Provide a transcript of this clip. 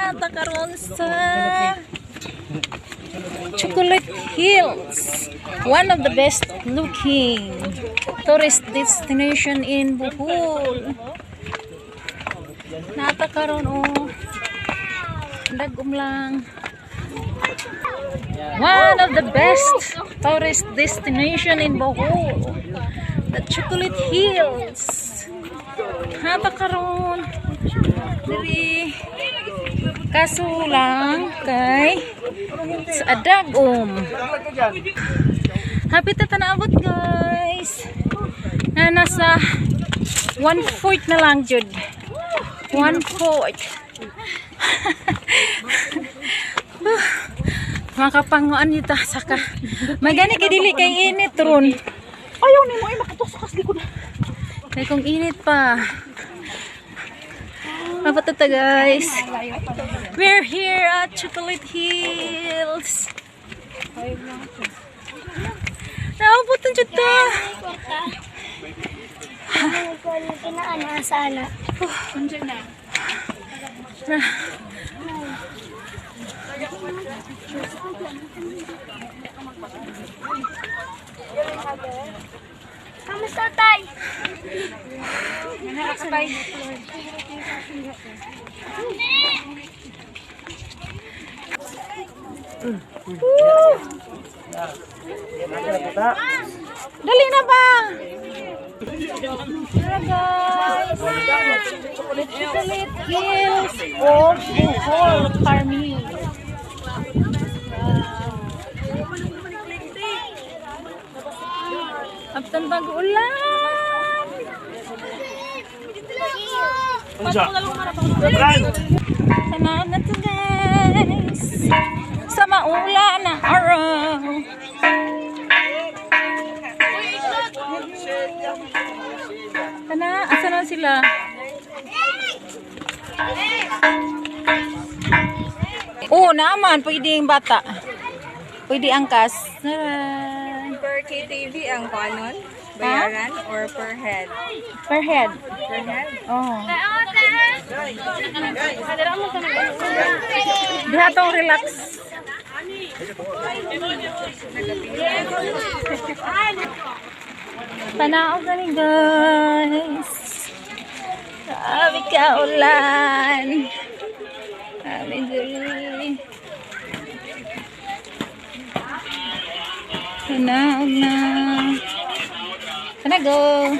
Naa ta karon sa Chocolate Hills. One of the best looking tourist destination in Bohol. Naa ta karon, oh. Dagom lang. One of the best tourist destination in Bohol. The Chocolate Hills. Naa ta karon. Diri. Kaso lang kay sa Adagom. Hapit na ta naabot, guys. Na nasa 1/4 na lang jud. 1/4. Makapanguan nita saka. Magani kay dili kay init ron. Ayaw ni mo ay makatusok kas likod. Kay kung init pa. Abot na ta, guys. We're here at Chocolate Hills. Naabot na jud ta. Kinaana sa ana. Na. Kamusta, tay? Woo! Dali na ba? Tara, guys. Chocolate Hills of Bohol, Carmi. Abtan pag-ulan. Tanaw na to, guys. Sa maulan na araw. Tana, asa na sila? Oo naman, pwede yung bata. Pwede angkas. Tara. Per KTV ang kanon? Bayaran or per head? Per head. Per head? Oh. Diha tong relax. Tanaw kami, guys. Grabe ka ulan. Grabe diri. Tanaw na. Tana, go.